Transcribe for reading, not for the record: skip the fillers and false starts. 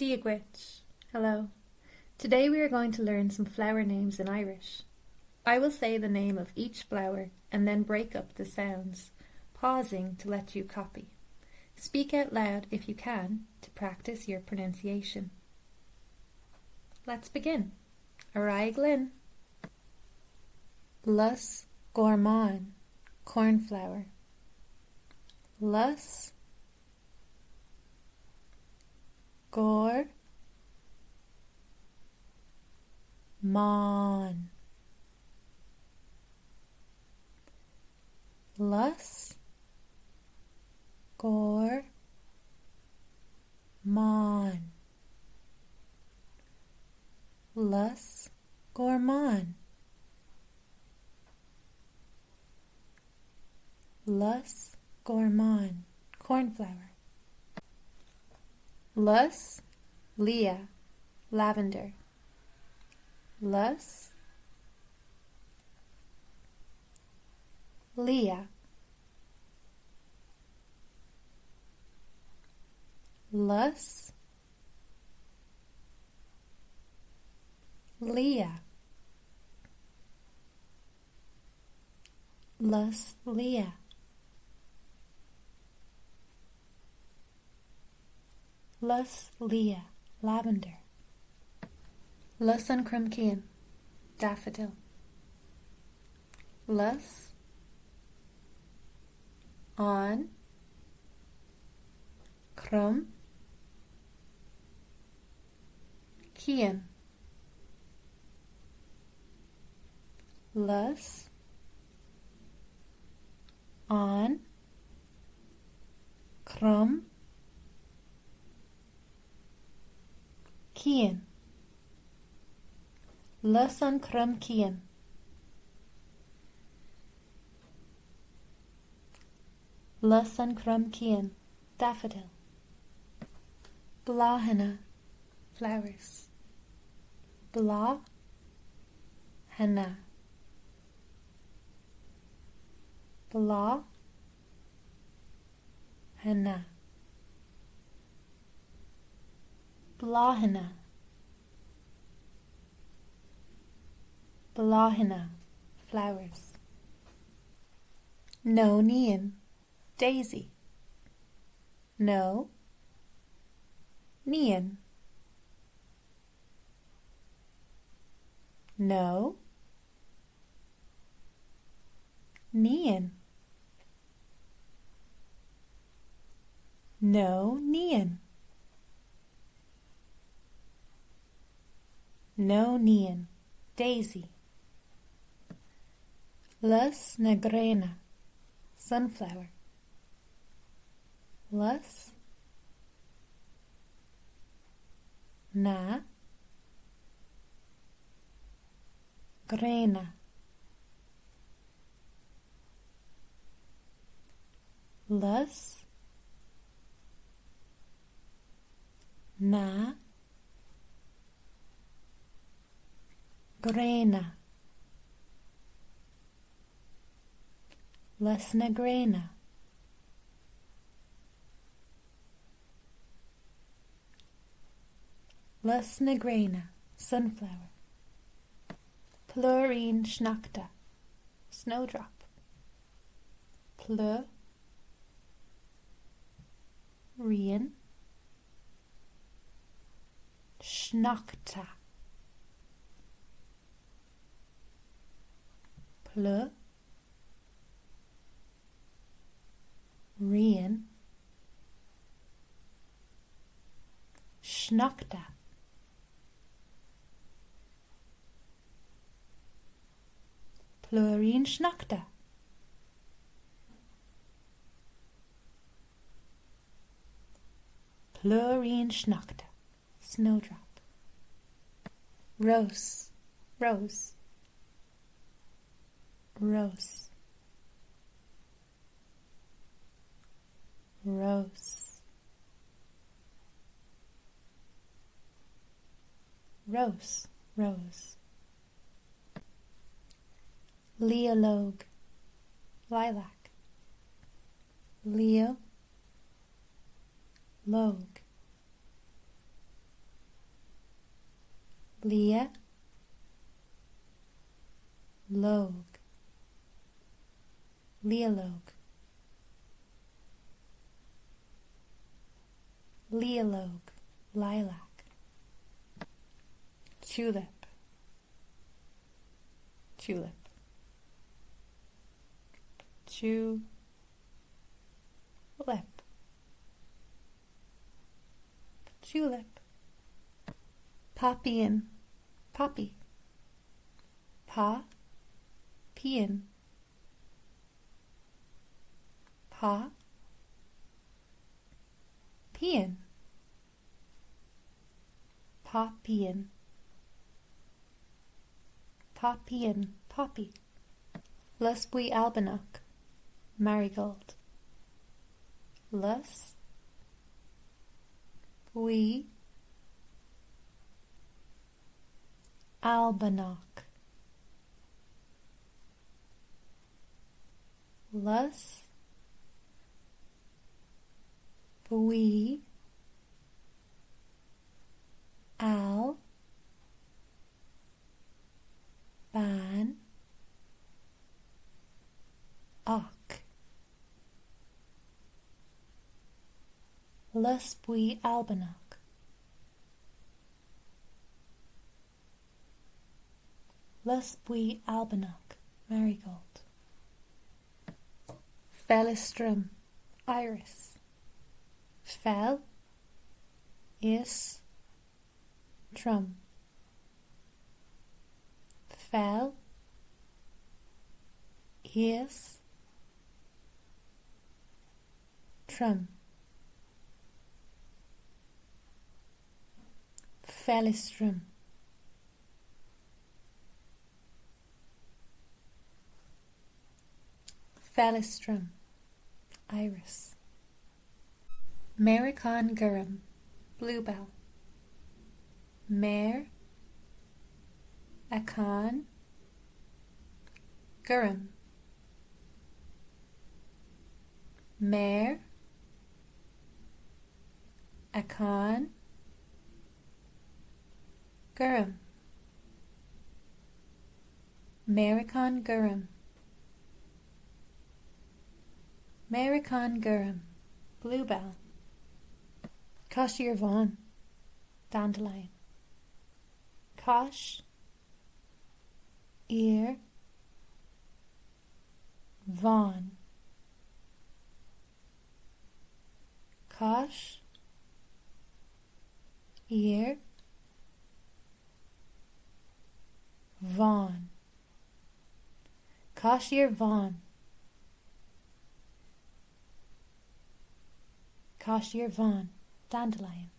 Dia dhuit. Hello. Today we are going to learn some flower names in Irish. I will say the name of each flower and then break up the sounds, pausing to let you copy. Speak out loud if you can to practice your pronunciation. Let's begin. Ar aghaidh linn. Lus gormán, cornflower. Lus gor mán. Lus gor mán. Lus gormán. Lus gormán, cornflower. Lus liath, lavender. Lus liath. Lus liath. Lus liath. Lus liath, lavender. Lus an chromcinn, daffodil. Lus an chrom cinn. Lus an chrom cinn. Lus an chromcinn. Lus an chromcinn, daffodil. Bláthanna, flowers. Bláth hanna. Bláth hanna. Bláthanna. Bláthanna, flowers. Nóinín, daisy. No. Níon. No. Níon. Nóinín. Nóinín, daisy. Lus na gréine, sunflower. Lus na gréine. Lus na gréine. Lus na gréine. Lus na gréine, sunflower. Plúirín sneachta, snowdrop. Plu rín sneachta. Plu rín sneachta. Plúirín sneachta. Plúirín sneachta, snowdrop. Rós, rose. Rós. Rós. Rós, rose. Líológ, lilac. Lio lóg. Lia lóg Líológ Líológ lilac Tulip Tulip Tiúilip Tulip Poipín poppy Pa pín Pa pín Poipín Poipín poppy Lus buí Albanach marigold Lus buí Albanach Lus buí Al ban ach Lus buí Albanach Lus buí Albanach marigold Feileastram iris Feil is trom Feil is trom Feileastram Feileastram iris Méaracán gorm bluebell Méar acán gorm Méar acán gorm Méaracán gorm Méaracán gorm bluebell Caiseal bhán dandelion Cais ear bhán Cais ear bhán Caiseal bhán Caiseal bhán dandelion.